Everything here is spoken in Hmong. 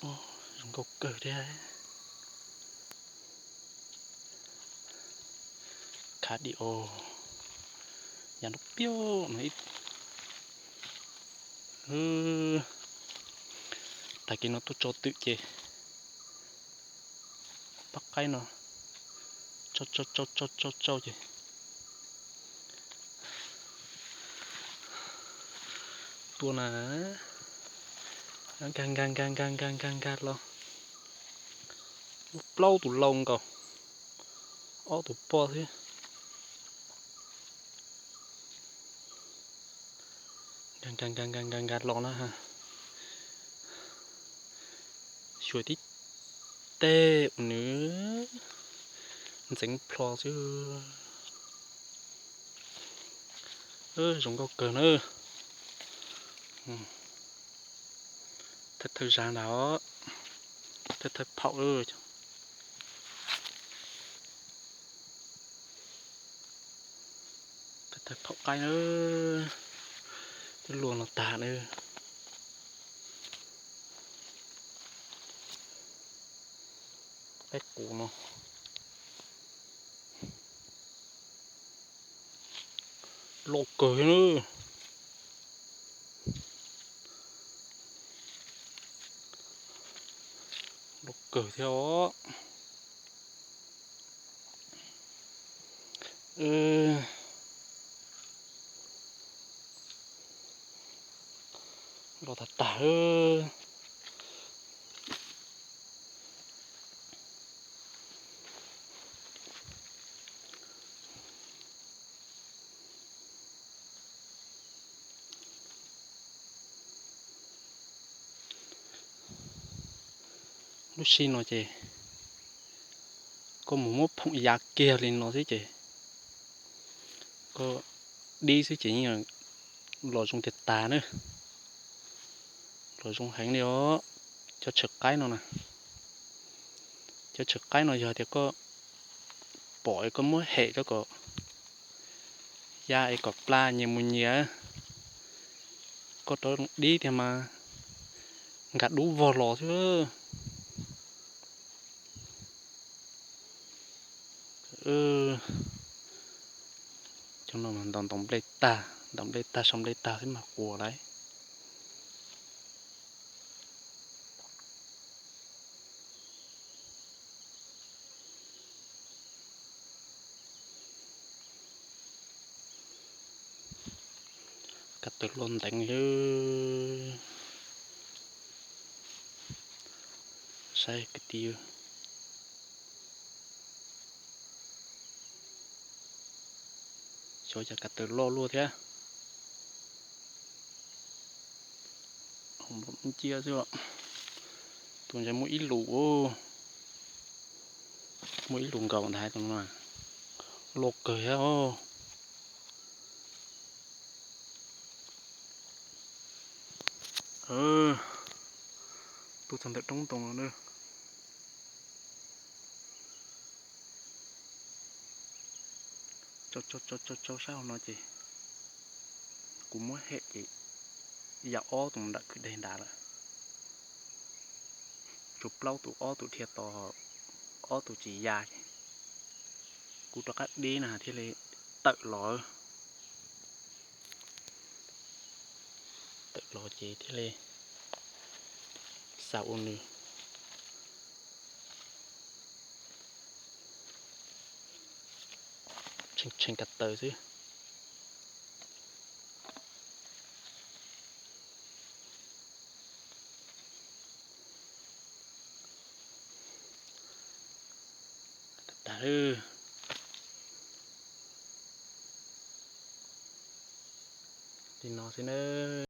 Zoo nkauj kawg thiab. Khav di os, yav nrov piab no ib. Tag kis no tuaj tso twm ces pab qaib no tsau tsau tsau tsau tsau ces tua na, nkag nkag nkag nkag nkag nkag nkag los. Plaub tus lau nkaus, ob tus poj thiab. Nkag nkag nkag nkag nkag nkag los na. Xyuas tib teg ua nws ntxeev plho xwb. Zoo nkauj kawg na. Thawj thawj zag ntag os, thawj thawj phaum. Thawj thawj phaum qaib na, twb luaj no tag na. Qaib qus no loj kawg thiab na. Loj kawg thiab os. Loj tag tag. Lub sij no ces koj mus muab phoom ya kiag li no xwb ces koj dib xwb ces yeej los zoo tiag tag na. Los zoo heev li os. Cov tshawv qaib no na, cov tshawv qaib no yog tias koj pom es koj muab hem rau kom ya es kom pla nyias mus nyias, koj rov dib tiag mas nkag dub vog los xwb. Cov no mas ntaus ntaus nplej tag, ntaus nplej tag, sau nplej tag xwb mas quas lawm. Kav taws loj nteev li. Saib kwv tij, xyov cas kav taws loj luaj thiab. Cia xwb. Tus ntawd muaj ib lus, muaj ib lus nkaus ntag tus no. Loj kawg thiab os. Tuaj txog ntawm roob ntoo no. Tsau tsau tsau tsau sab hauv no ces kuv muab hem ces ya ob tus nram kwj deg nrad lawm. Tshuav plaub tus, ob tus dhia tos, ob tus tsis ya ces kuv rov qab dib na thiaj li tawm los. Tawm los ces thiaj li xa ua nws tshee tshee kav taws xwb. Tag, li no xwb na.